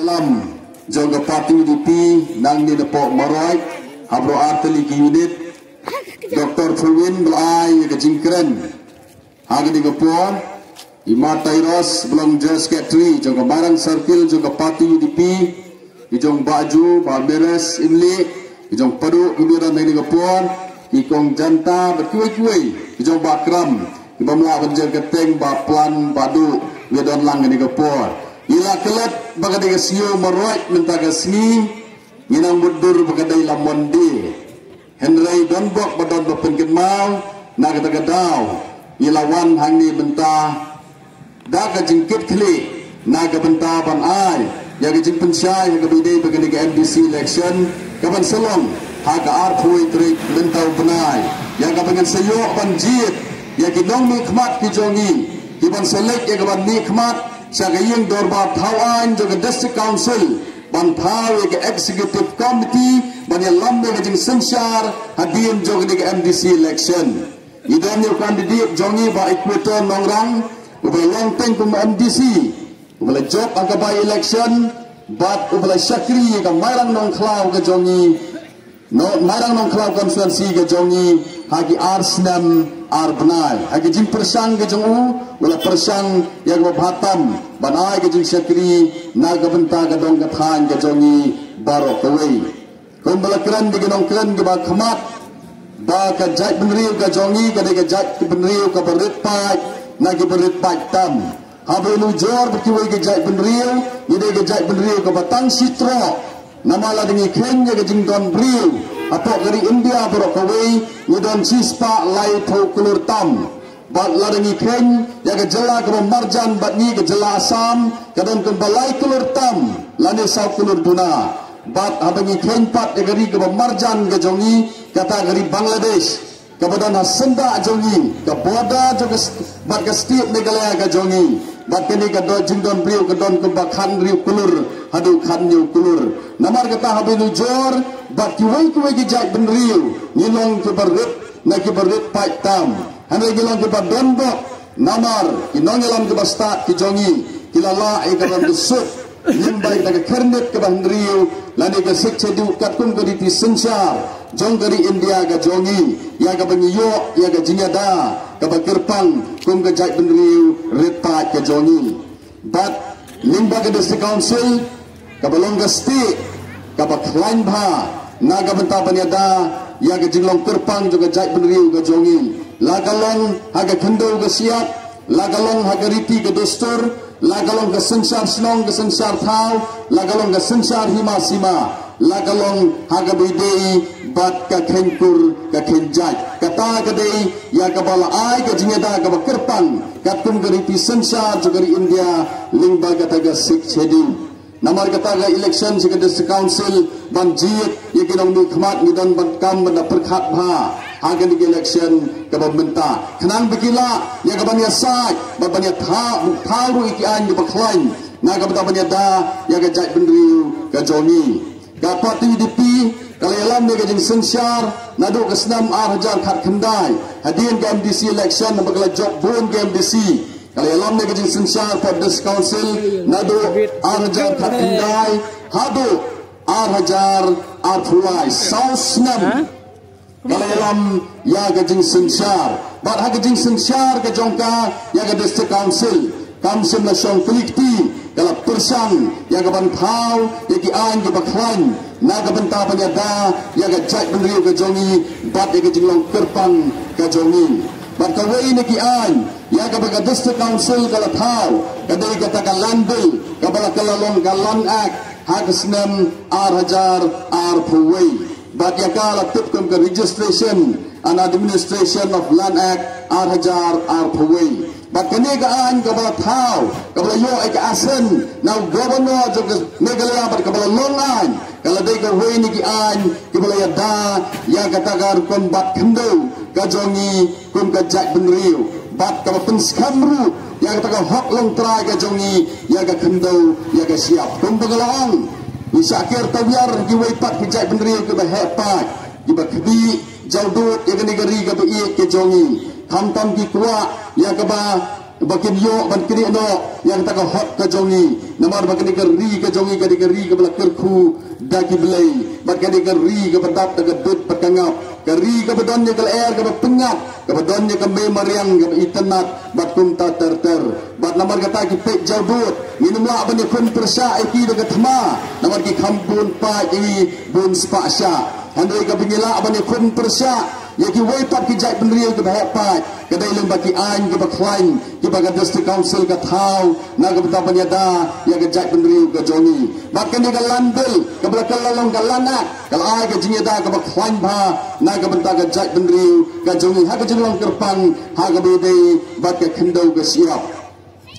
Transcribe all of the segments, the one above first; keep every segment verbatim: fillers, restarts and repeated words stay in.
Lam jong ka party U D P nangne napoh Marwai, ha baroh ar tylli ki unit, Doctor Purwin ba la ai ïa ka jingkren ha kane ka por. I Ma Tairos ba long General Secretary jong ka Mairang Circle jong ka party U D P, i jong Bah Ju, Bah Meres Imli, i jong Padu, kumne don ha kane ka por, i Kong Janta bad kiwei kiwei, i jong Bah Kram, i bym lah ban jer kyrteng, Bah Plan, Bah Du, i don lang ha kane ka por. I la klet ba ka dei ka sngi Marwai mynta ka sngi, ngi nang mutdur ba ka dei la Monday. Hynrei don bok ba don ba pynkynmaw, na kata ka daw ngi la wan hangne mynta da ka jingkit khlieh na ka bynta ban ai ïa ka jingpynshai ha kaba ïadei bad kane ka M D C election, kaban sa long ha ka arphew tarik mynta u bnai, ïa kaba ngan sa ïoh ban jied ïa ki nongmihkhmat ki jong ngi, kiban sa leit ïa kaban mihkhmat sha ka ïing dorbar thaw aiñ jong ka District Council, ban thaw ïa ka Executive Committee ban ïalam ïa ka jingsynshar hadien jong kane ka M D C election. Ngi don ïa u candidate jong ngi, Bah Equator Nongrang, uba la long teng kum M D C, uba la jop ha ka by election bad uba la shakri ïa ka Mairang Nongkhlaw ka jong ngi, no, Mairang Nongkhlaw constituency ka jong ngi, ha ki ar snem ar bnai. Ha ki jingpyrshang ka jong u, u la pyrshang ïa kaba bha tam ban ai ka jingshakri na ka bynta ka dong ka thaiñ ka jong ngi baroh kawei. Kumba la kren da ki nongkren kiba khmat, ba ka jaitbynriew ka jong ngi ka dei ka jaitbynriew kaba rit paid na kiba rit paid tam. Haba nujor bad kiwei ki jaitbynriew, ngi dei ka jaitbynriew kaba tang shi troh. Namar lada ngi kheiñ ïa ka jingdon briew hapoh ka ri India baroh kawei, ngi don shispah laiphew klur tam. Bad lada ngi kheiñ ïa ka jylla kaba marjan bad ngi, ka jylla Assam, ka don kumba lai klur tam lane saw klur duna. Bad haba ngi kheiñ pat ïa ka ri kaba marjan ka jong ngi, kata ka ri Bangladesh, kaba don ha syndah jong ngi, ka border jong ka st-, bad ka state Meghalaya ka jong ngi, bad kane ka don jingdon briew ka don kumba khathynriew klur haduh khathynñiew klur. Namar kata, haba nujor bad kiwei kiwei ki jaitbynriew, ngi long kiba rit na kiba rit paid tam. Hynrei ngi long kiba don bok namar ki nongïalam kiba stad ki jong ngi ki la lah ïa ka ram ka suk lyngba ïa ka khyrnit kaba hynriew lane ka Sixth Schedule katkum ka riti synshar jong ka ri India ka jong ngi, ïa kaba ngi ïoh ïa ka jingïada kaba kyrpang kum ka jaitbynriew rit paid ka jong ngi. Bad lyngba ka District Council, kaba long ka state kaba khlaiñ bha na ka bynta ban ïada ïa ka jinglong kyrpang jong ka jaitbynriew ka jong ngi, la ka long ha ka khyndew ka shyiap, la ka long ha ka riti ka dustur, la ka long ka synshar shnong ka synshar thaw, la ka long ka synshar hima sima, la ka long ha kaba ïadei bad ka kheiñ kur ka kheiñ jait. Kata ka dei ïa kaba la ai ka jingïada kaba kyrpang katkum ka riti synshar jong ka ri India lyngba kata ka Sixth Schedule. Namar kata, ka election sha ka District Council ban jied ïa ki nongmihkhmat, ngi don ban kam ban da pyrkhat bha ha kane ka election kaba mynta, khnang ba ki lah ïa kaban ïasaid bad ban ïathaw, thaw ruh ïa ki aiñ kiba khlaiñ na ka bynta ban ïada ïa ka jaitbynriew ka jong ngi. Ka party U D P ka la ïalam ïa ka jingsynshar naduh ka snem ar hajar khatkhyndai, hadien ka M D C election, haba ka la jop bun ka M D C. Ka la ïalam ïa ka jingsynshar hapoh District Council naduh ar hajar khatkhyndai haduh ar hajar arphew lai, saw snem ka la ïalam ïa ka jingsynshar. Bad ha ka jingsynshar ka jong ka ïa ka District Council, kam shym la shong kli kti, ka la pyrshang ïa kaban thaw ïa ki aiñ kiba khlaiñ na ka bynta ban ïada ïa ka jaitbynriew ka jong ngi bad ïa ka jinglong kyrpang ka jong ngi. Bad kawei na ki aiñ ïa kaba ka District Council ka la thaw ka dei kata ka Land Bill, kaba la kylla long ka Land Act ha ka snem ar hajar arphew wei. Bad ïa ka la tip kum ka Registration and Administration of Land Act ar hajar arphew wei. Bad kane ka aiñ kaba la thaw, kaba la ïoh ïa ka assent na u Governor jong ka Meghalaya, bad kaba la long aiñ, ka la dei kawei na ki aiñ kiba la ïada ïa kata ka rukom bat khyndew ka jong ngi kum ka jaitbynriew, bad kaba pynskhem ruh ïa kata ka hok longtrai ka jong ngi ïa ka khyndew ïa ka shyiap. Kumba nga la ong, ngi shah ker tawiar kiwei pat ki jaitbynriew kiba heh paid, kiba khmih jawdud ïa kane ka ri kaba ïeit ka jong ngi, khamtam ki kwah ïa kaba, ba kin ïoh ban knieh noh ïa kata ka hok ka jong ngi. Namar ba kane ka ri ka jong ngi ka dei ka ri kaba la kyrkhu da ki blei, bad ka dei ka ri kaba dap da ka dud bad ka ngap, ka ri kaba don ïa ka lyer kaba pyngngad, kaba don ïa ka mei mariang kaba itynnad, bad kumta ter ter. Bad namar kata ki peit jawdud, ngin ym lah ban ïakhun pyrshah ïa ki da ka thma, namar ki kham bun paid ïa ngi bun spah shah. Hynrei kaba ngi lah ban ïakhun pyrshah ïa kiwei pat ki jaitbynriew kiba heh paid, ka dei lyngba ki aiñ kiba khlaiñ kiba ka District Council ka thaw, na ka bynta ban ïada ïa ka jaitbynriew ka jong ngi. Bad kane ka Land Bill kaba la kylla long ka Land Act, ka la ai ka jingïada kaba khlaiñ bha na ka bynta ka jaitbynriew ka jong ngi ha ka jinglong kyrpang, ha kaba ïadei bad ka khyndew ka shyiap.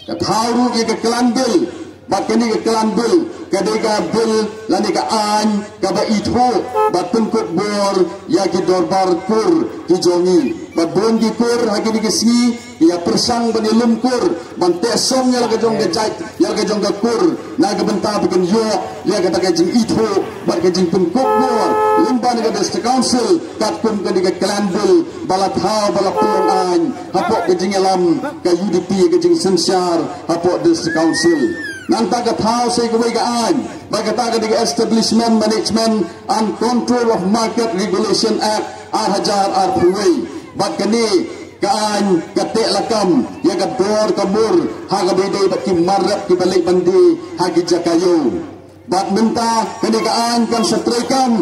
Ka thaw ruh ïa ka Clan Bill, bad kane ka Clan Bill ka dei ka bill lane ka aiñ kaba ithuh bad pynkup bor ïa ki dorbar kur ki jong ngi. Bad bun ki kur ha kine ki sngi ki ïa pyrshang ban ïalum kur, ban teh song ïa la ka jong ka jait, ïa la ka jong ka kur, na ka bynta ba kin ïoh ïa kata ka jingithuh bad ka jingpynkup bor lyngba na ka District Council, katkum kane ka Clan Bill ba la thaw, ba la pynlong aiñ hapoh ka jingïalam ka U D P, ka jingsynshar hapoh District Council. Nangta ka thaw sa kawei ka aiñ, ba kata ka dei ka Establishment, Management and Control of Market Regulation Act ar hajar arphew wei. Bad kane ka aiñ ka teh lakam ïa ka dor ka mur ha kaba ïadei bad ki mar rep kiba leit ban die ha ki jaka ïew. Bad mynta kane ka aiñ kan sa treikam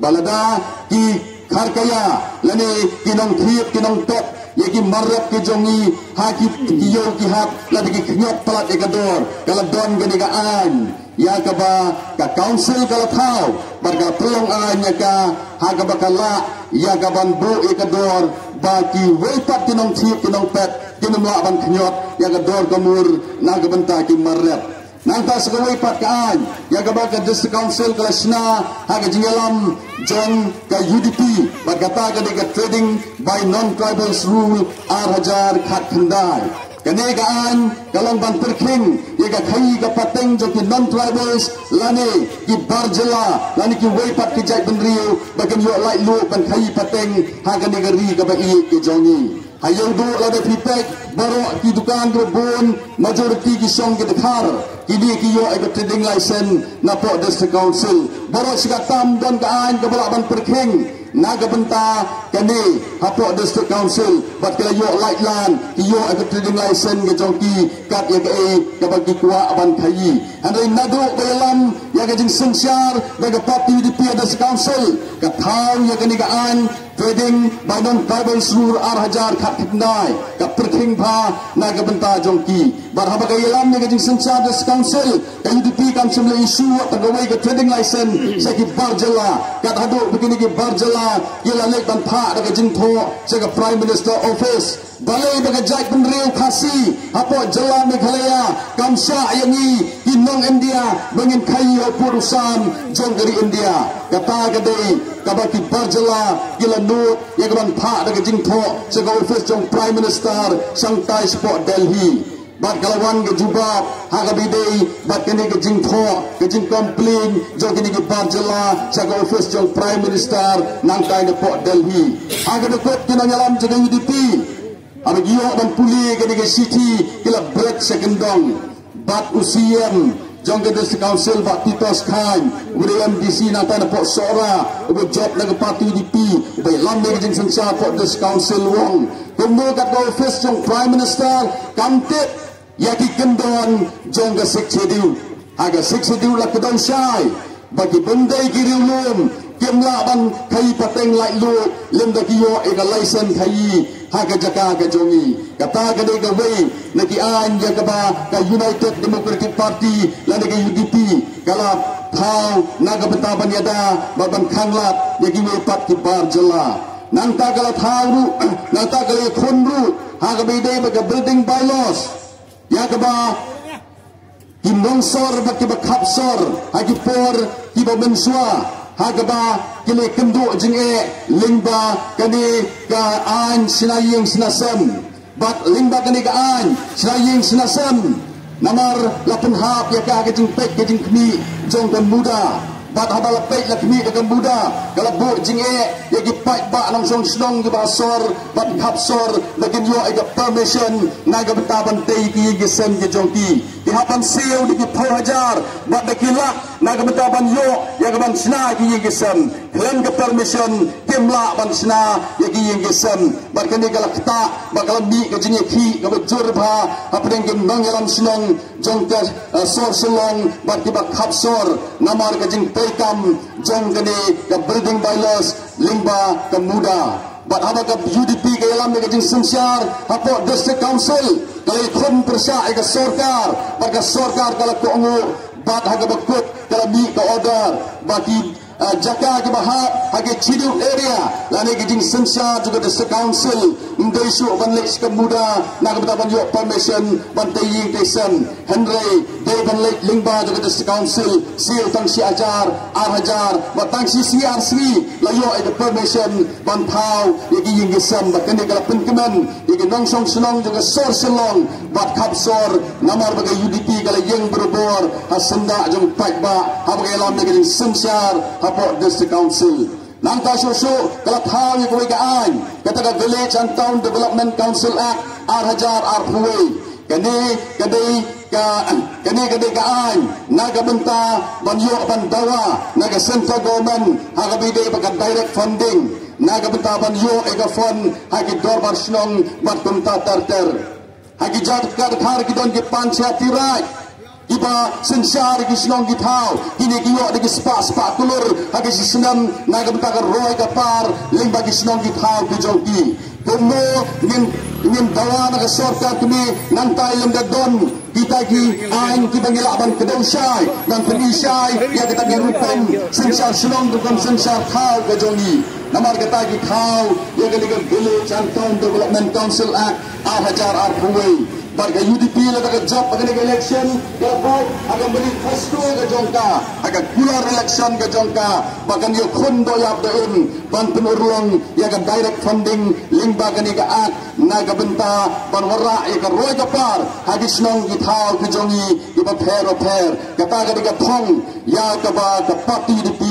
ba lada ki kharkaya lane ki nongthied ki nongpet ïa ki mar rep ki jong ngi ha ki, ki ïew ki hat, lada ki khñiot palat ïa ka dor, ka la don kane ka aiñ ïa kaba ka Council ka la thaw, bad ka la pynlong aiñ ïa ka ha kaba ka lah ïa ka ban buh ïa ka dor ba kiwei pat ki nongthied ki nongpet kin ym lah ban khñiot ïa ka dor ka mur na ka bynta ki mar rep. Nangta sa kawei pat ka aiñ ïa kaba ka District Council ka la shna ha ka jingïalam jong ka U D P, bad kata ka dei ka Trading by Non-Tribals Rule ar hajar khatkhyndai. Kane ka aiñ ka long ban pyrkhing ïa ka khaïi ka pateng jong ki non-tribals lane ki bar jylla lane kiwei pat ki jaitbynriew ba kin ïoh laitluid ban khaïi pateng ha kane ka ri kaba ïeit ka jong ngi. Ha ïew duh lada phi peit baroh ki dukan kiba bun, majority ki shong ki dkhar, kine ki ïoh ïa ka trading license napoh District Council. Baroh shi katta don ka aiñ kaba lah ban pyrkhing na ka bynta kane hapoh District Council, bad ki la ïoh laitluid, ki ïoh ïa ka trading license ka jong ki kat ïa kaei kaba ki kwah ban khaïi. Hynrei naduh ba ïalam ïa ka jingsynshar da ka party U D P ha District Council, ka thaw ïa kane ka aiñ Trading by Non-Tribals Rule ar hajar khatkhyndai ka pyrkhing bha na ka bynta jong ki. Bad haba ka ïalam ïa ka jingsynshar District Council, ka U D P kam shym la issue wat tang kawei ka trading license sha ki bar jylla. Kat haduh ba kine ki bar jylla ki la leit ban phah da ka jingthoh sha ka Prime Minister Office. Balei ba ka jaitbynriew Khasi hapoh jylla Meghalaya kam shah ïa ngi ki nong India ba ngin khaïi hapoh u sam jong ka ri India? Kata ka dei kaba ki bar jylla ki la nud ïa ka ban phah da ka jingthoh sha ka office jong Prime Minister shangtai shapoh Delhi. Bad ka la wan ka jubab ha kaba ïadei bad kane ka jingthoh, ka jingcomplain jong kine ki bar jylla sha ka office jong Prime Minister nangtai napoh Delhi. Ha kaba kut ki nongïalam jong ka U D P, haba ki ïoh ban pule kane ka shithi ki la bret sha kyndong. Bad u C E M jong ka District Council, Bah Titos Chyne, uba dei M D C nangtai napoh Sohra, uba jop na ka party U D P, uba ïalam ïa ka jingsynshar hapoh District Council, u ong kumno kat ka office jong Prime Minister kam tip ïa ki kyndon jong ka Sixth Schedule. Ha ka Sixth Schedule la kdew shai ba ki bym dei ki riewlum kim lah ban khaïi pateng laitluid lymda ki ïoh ïa ka license khaïi ha ka jaka ka jong ngi. Kata ka dei kawei na ki aiñ ïa kaba ka United Democratic Party lane ka U D P ka la thaw na ka bynta ban ïada bad ban khanglad ïa kiwei pat ki bar jylla. Nangta ka la thaw ruh, nangta ka la ïakhun ruh ha kaba ïadei bad ka Building Bylaws, ïa kaba ki nongsor bad kiba khapsor ha ki por kiba mynshuwa, ha kaba ki la ïakynduh jingeh lyngba kane ka aiñ shna ïing shna sem. Bad lyngba kane ka aiñ shna ïing shna sem, namar la pynhap ïa ka ha ka jingpeit ka jingkhmih jong ka MUDA. Bad haba la peit la khmih da ka MUDA, ka la buh jingeh ïa ki paidbah nongshong shnong kiba ha sor bad khap sor ba kin ïoh ïa ka permission na ka bynta ban tei ki ïing ki sem ki jong ki. Ki hap ban siew da ki phew hajar bad da ki lak na ka bynta ban ïoh ïa ka ban shna ki ïing ki sem. Khlem ka permission kim lah ban shna ïa ki ïing ki sem. Bad kane ka la ktah bad ka la mih ka jingïakhih kaba jur bha hapdeng ki nongïalam shnong jong ka, eh, sor Shillong bad kiba khap sor namar ka jingtrei kam jong kane ka building bylaws lyngba ka MUDA. Bad haba ka UDP ka ïalam ïa ka jingsynshar hapoh District Council, ka la ïakhun pyrshah ïa ka sorkar bad ka sorkar ka la kohnguh. Bad ha kaba kut ka la mih ka order ba ki, eh, jaka kiba hap ha ki scheduled area lane ki jingsynshar jong ka District Council ym dei shuh ban leit sha ka MUDA na ka bynta ban ïoh permission ban tei ïing tei sem. Hynrei dei ban leit lyngba jong ka District Council, siew tang shi hajar, ar hajar, bad tang shi sngi ar sngi la ïoh ïa ka permission ban thaw ïa ki ïing ki sem. Bad kane ka la pynkmen ïa ki nongshong shnong jong ka sor Shillong bad khap sor namar ba ka UDP ka la ïeng barabor ha syndah jong paidbah haba ka ïalam ïa ka jingsynshar hapoh District Council. Nangta shuh shuh ka la thaw ïa kawei ka aiñ, kata ka Village and Town Development Council Act ar hajar arphew wei. Kane ka dei ka, kane ka dei ka aiñ na ka bynta ban ïoh ban dawa na ka central government ha kaba ïadei bad ka direct funding, na ka bynta ban ïoh ïa ka fund ha ki dorbar shnong bad kumta ter ter. Ha ki jaka dkhar ki don ki panchayati raj kiba synshar ïa ki shnong ki thaw, kine ki ïoh da ki spah spah klur ha ki shi snem na ka bynta ka roi ka par lyngba ki shnong ki thaw ki jong ki. Kumno ngin, ngin dawa na ka sorkar kmie nangta lymda don kita ki aiñ kiba ngi lah ban kdew shai ban pyni shai ïa kita ki rukom synshar shnong, rukom synshar thaw ka jong ngi. Namar kata ki thaw ïa kane ka Village and Town Development Council Act ar hajar arphew wei. Bad ka UDP lada ka jop ha kane ka election, ka la buh ha ka manifesto ka jong ka, ha ka kular election ka jong ka, ba kan ïakhun doh ïap doh im ban pynurlong ïa ka direct funding lyngba kane ka act na ka bynta ban wanrah ïa ka roi ka par ha ki shnong ki thaw ki jong ngi kiba pher ba pher. Kata ka dei ka thong ïa kaba ka party UDP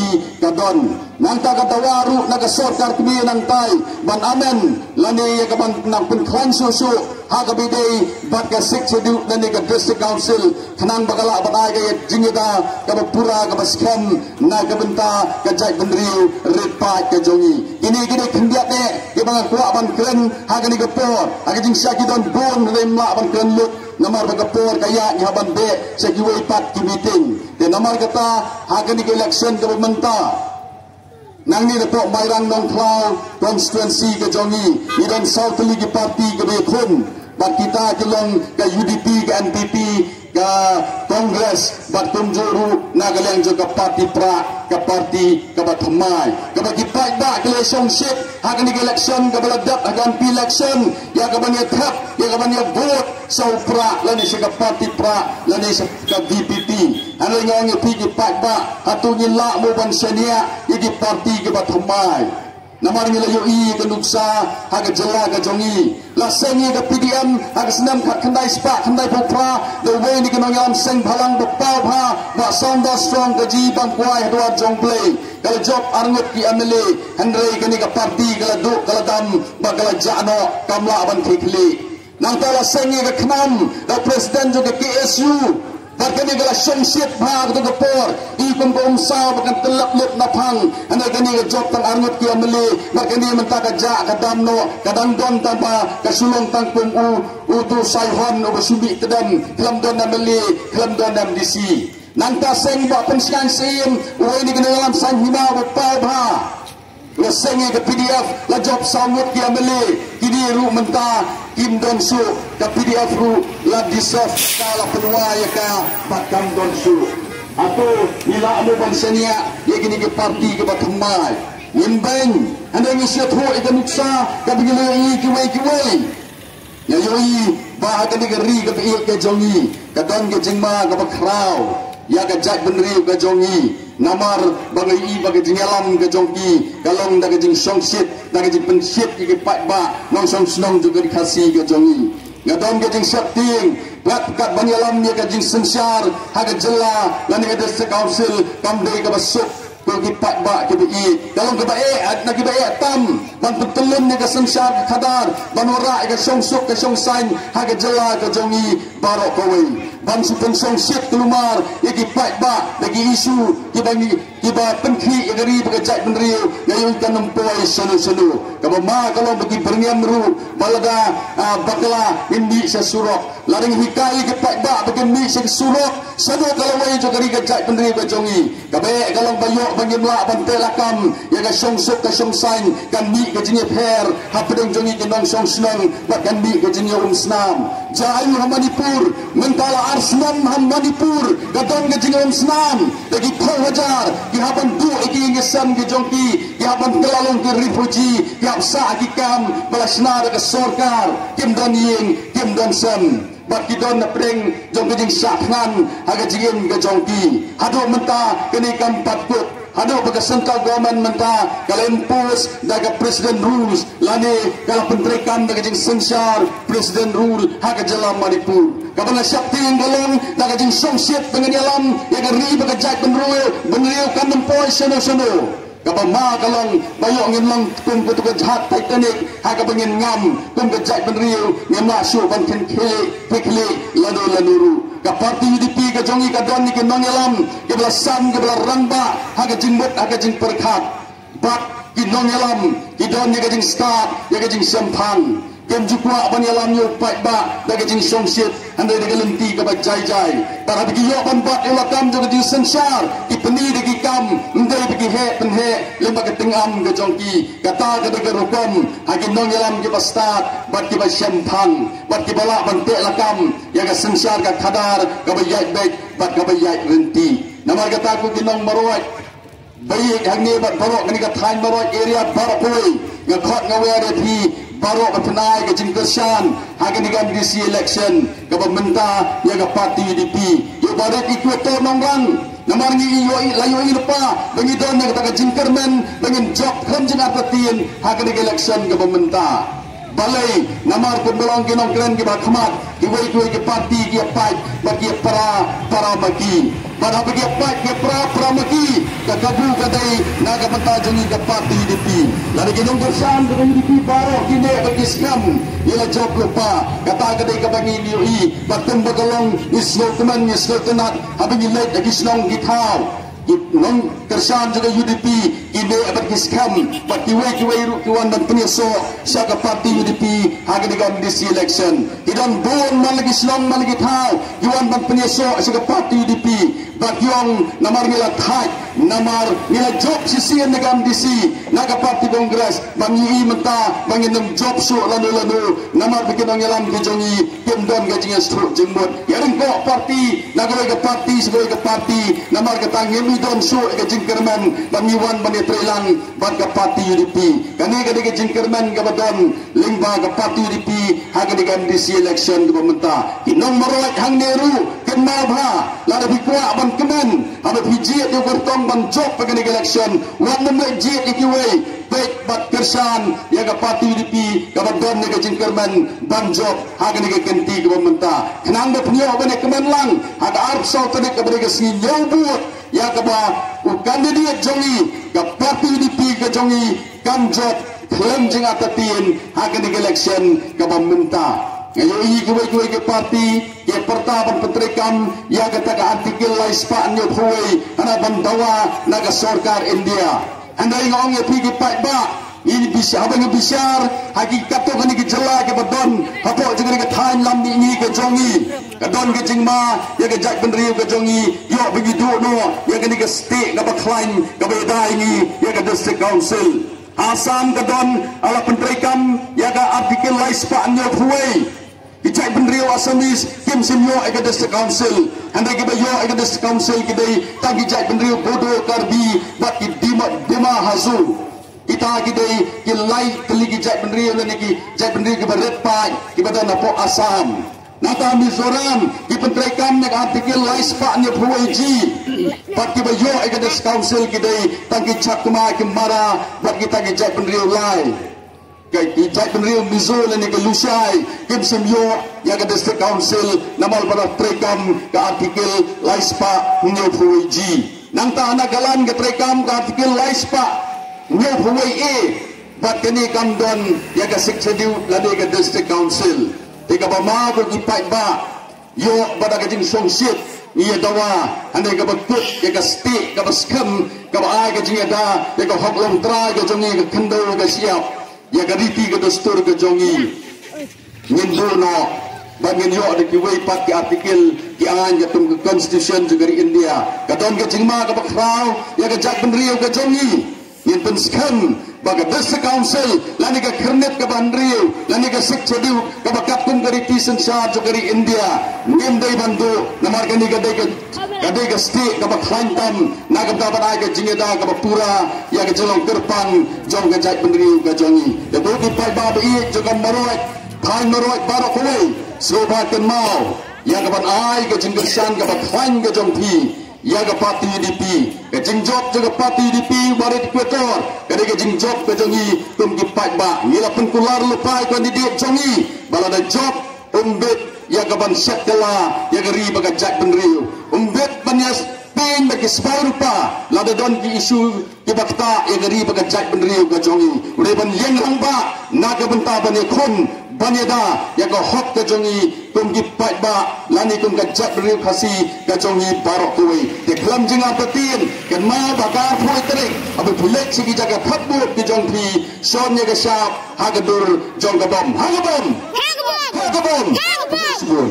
ka don. Nangta ka dawa ruh na ka sorkar kmie nangtai ban amend lane ïa ka ban nang pynkhlaiñ shuh shuh ha kaba ïadei bad ka Sixth Schedule lane ka District Council, khnang ba ka lah ban ai ka jingïada kaba pura kaba skhem na ka bynta ka jaitbynriew rit paid ka jong ngi. Kine ki dei khyndiat eh kiba nga kwah ban kren ha kane ka por. Ha ka jingshisha ki don bun hynrei ym lah ban kren lut namar ba ka por ka ïaid, ngi hap ban beh sha kiwei pat ki meeting. Te namar kata ha kane ka election kaba mynta, nangne napoh Mairang Nongkhlaw constituency ka jong ngi, ngi don saw tylli ki party kiba ïakhun. Bad kita ki long ka UDP, ka NPP, ka Congress, bad kumjuh ruh na ka liang jong ka party prah, ka party kaba thymmai, kaba ki paidbah ki la shongshit ha kane ka election kaba la dep ha ka MP election ïa kaban ïa thep, ïa kaban ïa vote sha u prah lane sha ka party prah lane sha ka VPP. Hynrei nga ong ïa phi ki paidbah, hato ngi lah mo ban shaniah ïa ki party kiba thymmai? Namar ngi la ïohi ïa ka nuksa ha ka jylla ka jong ngi. La seng ïa ka PDM ha ka snem khatkhyndai spah khyndaiphew phra, da uwei na ki nongïalam seng bhalang ba paw bha, Bah Saunders Shrong Kajee, bam kwai ha dwar jong U Blei. Ka la jop arngut ki MLA, hynrei kane ka party ka la duh ka la dam bad ka la jah noh, kam lah ban khie khlieh. Nangta la seng ïa ka KHNAM da u president jong ka KSU. Bad kane ka la shongshit bha ha kato ka por. I kum ka umsaw ba kan tyllep lut na phang. Hynrei kane ka jop tang arngut ki MLA. Bad kane mynta ka jah ka dam noh, ka dang don tang ba ka shu long tang kum u, uto u saihon uba shu mih tdem. Khlem don MLA, khlem don MDC. Nangta seng Bah Pynshngaiñ Syiem, uwei na ki nongïalam saiñ hima uba paw bha. La seng ïa ka PDF, la jop saw ngut ki MLA, kine ruh mynta kim don shuh, ka PDF ruh la dissolve, ka la pynwai ïa ka bad kam don shuh. Hato ngi lah mo ban shaniah ïa kine ki party kiba thymmai? Ngim beiñ, hynrei ngi sngewthuh ïa ka nuksa kaba ngi la ïohi kiwei kiwei. Nga ïohi ba ha kane ka ri kaba ïeit ka jong ngi ka don ka jingma kaba khraw ïa ka jaitbynriew ka jong ngi. Namar ba nga ïohi ba ka jingïalam ka jong ki ka long da ka jingshongshit, da ka jingpynshit ïa ki paidbah nongshong shnong jong ka ri Khasi ka jong ngi. Nga don ka jingsheptieng Kat kat ban ïalam ïa ka jingsynshar ha ka jylla lane ka District Council kam dei kaba suk. Ko ki paidbah kiba ïeit, ka long kaba eh na kiba eh tam ban pyntyllun ïa ka synshar ka khadar, ban wanrah ïa ka shongsuk ka shongsaiñ ha ka jylla ka jong ngi baroh kawei, ban shu pynshongshit kulmar ïa ki paidbah da ki issue kiba ngi kiba pynkhih ïa ka ri bad ka jaitbynriew. Nga ïohi kan ym poi shano shano. Kaba ma ka long ba ki byrngem ruh ba lada bakla ngin mih sha surok. Lada ngi hikai ïa ki paidbah ba kin mih sha surok, shano ka lawei jong ka ri ka jaitbynriew ka jong ngi. Kaba eh ka long ba ïoh ba ngim lah ban teh lakam ïa ka shongsuk ka shongsaiñ, kan mih ka jingïapher hapdeng jong ngi ki nongshong shnong bad kan mih ka jingïaumsnam. Ja aïu ha Manipur, mynta la ar snem ha Manipur ka don ka jingïaumsnam. Da ki phew hajar ki hap ban buh ïa ki ïing ki sem ki jong ki, ki hap ban kylla long ki refugee, ki hap sah ki kam ba la shna da ka sorkar, kim don ïing kim don sem. Bad ki don na pdeng jong ka jingshah thngan ha ka jingim ka jong ki. Haduh mynta kane kam pat kut. Haduh ba ka central government mynta ka la impose da ka president rules lane ka la pyntreikam da ka jingsynshar president rule ha ka jylla Manipur. Kaba nga sheptieng ka long da ka jingshongshit ba ngin ïalam ïa ka ri bad ka jaitbynriew, bynriew kan ym poi shano shano. Kaba ma ka long ba ïoh ngin long kum katu ka jahaj Titanic ha kaba ngin ngam kum ka jaitbynriew, ngim lah shuh ban kynkhlieh kynkhlieh lano lano ruh. Ka party U D P ka jong ngi ka don ïa ki nongïalam kiba la sam, kiba la rangbah ha ka jingmut ha ka jingpyrkhat. Bad ki nongïalam ki don ïa ka jingstad, ïa ka jingshemphang. Kim ju kwah ban ïalam ïa u paidbah da ka jingshongshit, hynrei da ka lynti kaba jai jai. Tang haba ki ïoh ban bat ïa u lakam jong ka jingsynshar, ki pyni da ki kam, ym dei ba ki heh pynheh lyngba ka tyngam ka jong ki. Kata ka dei ka rukom ha ki nongïalam kiba stad bad kiba shemphang bad kiba lah ban teh lakam ïa ka synshar ka khadar kaba ïaid beit bad kaba ïaid ryntih. Namar kata ko ki nong Marwat, ba ïeit hangne bad baroh kane ka thaiñ Marwat area baroh kawei, nga khot nga wer ïa phi baroh ba pynai ka jingkyrshan ha kane ka M D C election kaba mynta ïa ka party U D P. Ïa u Bah Rit Equator Nongrang, namar ngi ïohi, la ïohi lypa ba ngi don ïa kata ka jingkyrmen ba ngin jop khlem jingartatien ha kane ka election kaba mynta. Balei? Namar kumba long ki nongkren kiba khmat, kiwei kiwei ki party ki ïa pait bad ki ïa pra pra ma ki. Bad haba ki ïa pait ki ïa pra pra ma ki, ka kabu ka dei na ka bynta jong ngi ka party U D P. Lada ki nongkyrshan jong ka U D P baroh ki neh bad ki skhem, ngi la jop lypa. Kata ka dei kaba ngi ïohi. Bad kumba ka long, ngi sngewkmen ngi sngewtynnat haba ngi leit ha ki shnong ki thaw. Ki nongkyrshan jong ka U D P ki neh bad ki skhem, bad kiwei kiwei ruh ki wan ban pynïasoh sha ka party U D P ha kane ka M D C election. Ki don bun man la ki shnong man la ki thaw ki wan ban pynïasoh sha ka party U D P. Bad ki ong namar ngi la thait, namar ngi la jop shisien na ka M D C na ka party Congress, bad ngi i mynta ba ngin ym jop shuh lano lano namar ba ki nongïalam ki jong ngi kim don ka jingïasngewthuh jingmut. Ïa ryngkoh party na kawei ka party sha kawei ka party, namar kata ngim i don shuh ïa ka jingkyrmen ban ngi wan ban ïatreilang bad ka party U D P. Kane ka dei ka jingkyrmen kaba don lyngba ka party U D P ha kane ka M D C election kaba mynta. Ki nong Marwat hangne ruh, kynmaw bha, lada phi kwah ban kmen, haba phi jied ïa u kyrtong ban jop ha kane ka election, wat nym leit jied ïa kiwei. Peit bad kyrshan ïa ka party U D P kaba don ïa ka jingkyrmen ban jop ha kane ka kynti kaba mynta. Khnang ba phin ïoh ban ïa kmen lang ha ka arphew saw tarik kaba dei ka sngi ñiew vote, ïa kaba u candidate jong ngi, ka party U D P ka jong ngi, kan jop khlem jingartatien ha kane ka election kaba mynta. Nga ïohi kiwei kiwei ki party ki pyrta ban pyntreikam ïa kata ka Article lai spah hynñiew phew wei, hana ban dawa na ka sorkar India. Hynrei nga ong ïa phi ki paidbah, ngi bishar, haba ngi bishar ha ki katto katne ki jylla kiba don hapoh jong kane ka thaiñ lam mihngi ka jong ngi, ka don ka jingma ïa ka jaitbynriew ka jong ngi. Ïoh ba ngi duh noh ïa kane ka state kaba khlaiñ kaba ïadei ngi ïa ka District Council. Assam ka don, la pyntreikam ïa ka Article lai spah hynñiew phew wei. Ki jaitbynriew Assamese kim shym ïoh ïa ka District Council. Hynrei kiba ïoh ïa ka District Council ki dei tang ki jaitbynriew Bodo, Karbi bad ki Dima, Dima Hasao. Kita ki dei ki lai tylli ki jaitbynriew lane ki jaitbynriew kiba rit paid kiba don hapoh Assam. Nangta Mizoram ki pyntreikam ïa ka Article lai spah hynñiew phew wei G. Bad kiba ïoh ïa ka District Council ki dei tang ki Chakma, ki Mara bad kita ki jaitbynriew lai. Ka ki jaitbynriew Mizo lane ka Lushai kim shym ïoh ïa ka District Council namar ba la treikam ka Article lai spah hynñiewphew wei G. Nangta ha Nagaland ka treikam ka Article lai spah hynñiewphew wei A. Bad kane kam don ïa ka Sixth Schedule lane ka District Council. Te kaba ma ko ki paidbah, ïoh bad da ka jingsngewsih ngi ïa dawa hangne kaba kut ïa ka stieh kaba skhem kaba ai ka jingïada ïa ka hok longtrai ka jong ngi, ka khyndew ka shyiap, ïa ka riti ka dustur ka jong ngi. Ngin buh noh bad ngin ïoh da kiwei pat ki article ki aiñ katkum ka Constitution jong ka ri India. Ka don ka jingma kaba khraw ïa ka jaitbynriew ka jong ngi. Ngin pynskhem ba ka District Council lane ka Khyrnit kaba Hynriew lane ka Sixth Schedule kaba katkum ka riti synshar jong ka ri India ngim dei ban duh, namar kane ka dei ka, ka dei ka stieh kaba khlaiñ tam na ka bynta ban ai ka jingïada kaba pura ïa ka jinglong kyrpang jong ka jaitbynriew ka jong ngi. Te ko ki paidbah ba ïeit jong ka Marwei, thaiñ Marwei baroh kawei, sngewbha kynmaw ïa ka ban ai ka jingkyrshan kaba khlaiñ ka jong phi ïa ka party U D P. Ka jingjop jong ka party U D P West Equator ka dei ka jingjop ka jong ngi kum ki paidbah. Ngi la pynkular lypa ïa u candidate jong ngi ba lada jop um bit ïa ka ban shet kylla ïa ka ri bad ka jaitbynriew. Um bit ban ïa pynbeit ki spah rupa lada don ki issue kiba ktah ïa ka ri bad ka jaitbynriew ka jong ngi. U dei ban ïeng rangbah na ka bynta ban ïakhun ban ïada ïa ka hok ka jong ngi kum ki paidbah lane kum ka jaitbynriew Khasi ka jong ngi baroh kawei. Te khlem jingartatien, kynmaw ba ka arphew tarik haba phi leit sha ki jaka thap vote ki jong phi, shon ïa ka shap ha ka dur jong ka bom. Ha ka bom! Ha ka bom! Ha ka bom!